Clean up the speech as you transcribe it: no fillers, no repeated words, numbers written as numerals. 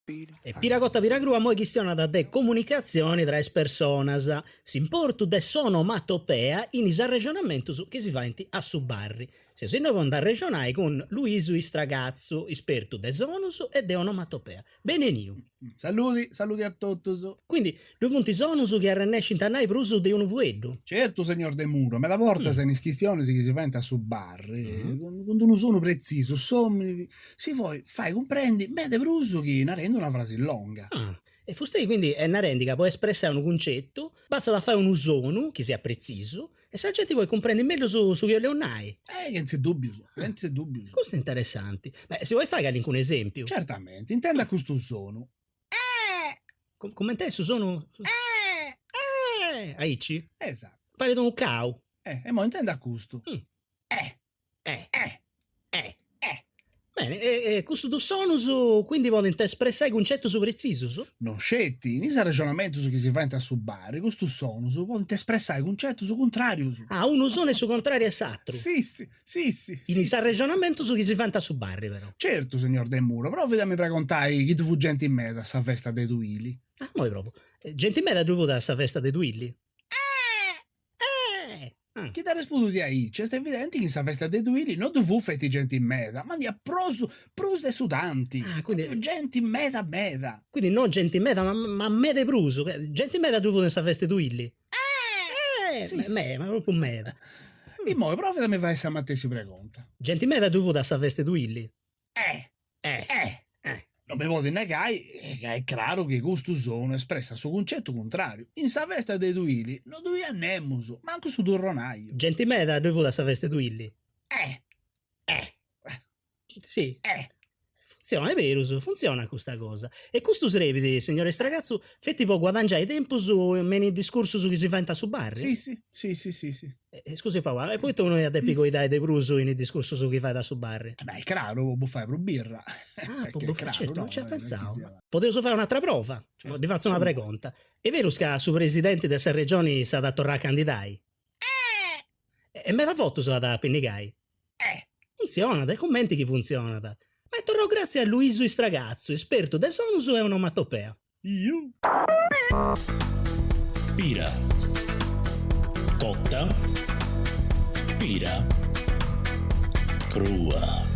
E Pira Cotta Pira Crua immoi chistionat de comunicatzioni tra is personas, s'importu de s'onomatopea in is arrexonamentus chi si faint a su barri. Seus innoi po nd'arrexonai cun Luisu Istragatzu, ispertu de sonus e de onomatopea. Beneniu! Saludi, saludi a totus! Quindi ddui funt sonus chi arrennescint a nai prus de unu fueddu? Certu, segnor Demuro, meda bortas in is chistionis chi si faint a su barri, cun d'unu sonu pretzisu s'omini si podit fai cumprendi meda de prus chi narendi una frasi longa. Ah, e fustei quindi est narendi ca po espressai unu cuncetu bastat a fai unu sonu chi siat pretzisu E sa genti podit cumprendi mellus su chi 'oleus nai. Eh, chentze dùbbius, chentze dùbbius. Custu est interessanti. Beh, si podit fai calincunu esèmpiu? Certamenti, intenda custu sonu. Eh! Coment'est su sonu? Eh! Eh! Aici? Esattu. Parit unu cau. Eh, e immoi intenda custu. Eh! Eh. Eh. Eh. Eh. Bene, e custus dus sonus quindi podint espressai cuncetus pretzisus? Non sceti, in is arrexonamentus chi si faint a su barri, custus sonus podint espressai cuncetus cuntràrius. Ah, unu sonu est su contràriu 'e s'atru? Sissi, sissi, In is arrexonamentus chi si faint a su barri, però. Certu, segnor Demuro, provit a mi pregontai chi ddu fut genti meda a sa festa de Tuili. Ah, immoi provu. Genti meda ddu fut a sa festa de Tuili? Eh! Eh! Ah. Chi t'arrespundu diaici, est evidenti chi in sa festa de Tuili no ddu fut feti genti meda, ma nd'iat prus, prus de su tanti. Ah, quindi. Genti meda meda. Quindi no genti meda, ma ma meda 'e prus. Genti meda ddu fut in sa festa 'e Tuili? Eh! Eh! Sì, sì. Meda, ma propriu meda. Immoi provit a mi fai sa matessi pregonta. Genti meda ddu fut a sa festa 'e Tuili? Eh! Eh! Eh! Eh! Non mi podit negai ca est craru chi custu sonu espressat su cuncetu cuntràriu. In sa festa de Tuili no ddu iat nemus, mancu su turronaiu. Genti meda ddoi fut a sa festa 'e Tuili. Eh! Eh! Si. Eh! Funtzionat, est berus, funtzionat custa cosa. E custu srebit, signor Istragatzu, feti po guadangiai tempus me in is discursus chi si faint a su barri? Sissi, sissi, sissi. Scusi pagu, e poita unu iat depi coidai de prus in is discursus chi fait a su barri? Beh, est craru, po bufai prus birra. Ah, po bufai, certu, non nc'ia pentzau. Podeus fai un'atra prova? Ddi fatzu una pregonta. Est berus ca su presidenti de sa Regioni s'at a torrai a candidai? E meda votus at a pinnigai? Funtzionat, e cumenti chi funtzionat. Ma torraus gràtzias a Luisu Istragatzu, espertu de sonus e onomatopea. Iu. Pira. Cotta. Pira. Crua.